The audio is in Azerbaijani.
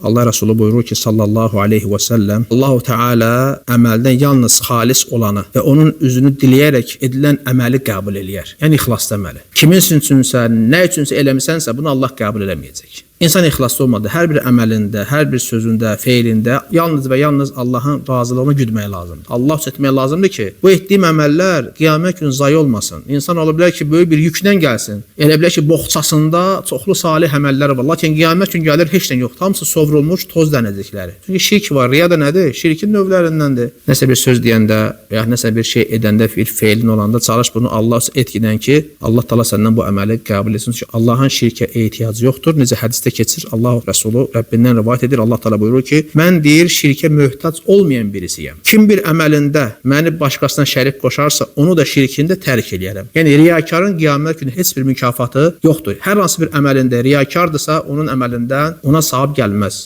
Allah Rəsulu buyurur ki, sallallahu aleyhi və səlləm, Allahu Teala əməldən yalnız xalis olanı və onun üzünü diləyərək edilən əməli qəbul eləyər. Yəni ixlaslı əməli. Kimin üçünsə, nə üçünsə eləmisənsə, bunu Allah qəbul eləməyəcək. İnsan ixlaslı olmadı. Hər bir əməlində, hər bir sözündə, feilində yalnız və yalnız Allahın razılığını güdmək lazımdır. Allah üçün etmək lazımdır ki, bu etdiyim əməllər qiyamət günü zayi olmasın. İnsan ola bilər ki, böyük bir yüklə gəlsin. Elə bilər ki, boğçasında çoxlu salih əməllər var. Lakin qiyamət günü gəlir heç nə yox. Hamısı sovrulmuş toz dənəcikləri. Çünki şirk var. Riya da nədir? Şirkin növlərindəndir. Nəsə bir söz deyəndə və ya nəsə bir şey edəndə, bir feilin olanda çalış bunu Allah üçün et gedən ki, Allah təala səndən bu əməli qəbul etsin. Çünki Allahın şirkə ehtiyacı yoxdur. Necə hədisdə keçir, Allah Rəsulu Rəbbindən rivayət edir. Allah təala buyurur ki, mən deyir şirkə möhtac olmayan birisiyəm. Kim bir əməlində məni başqasına şərik qoşarsa, onu da şirkində tərk eləyərəm. Yəni riyakarın qiyamət günü heç bir mükafatı yoxdur. Hər hansı bir əməlində riyakardırsa, onun əməlindən ona savab gəlməz.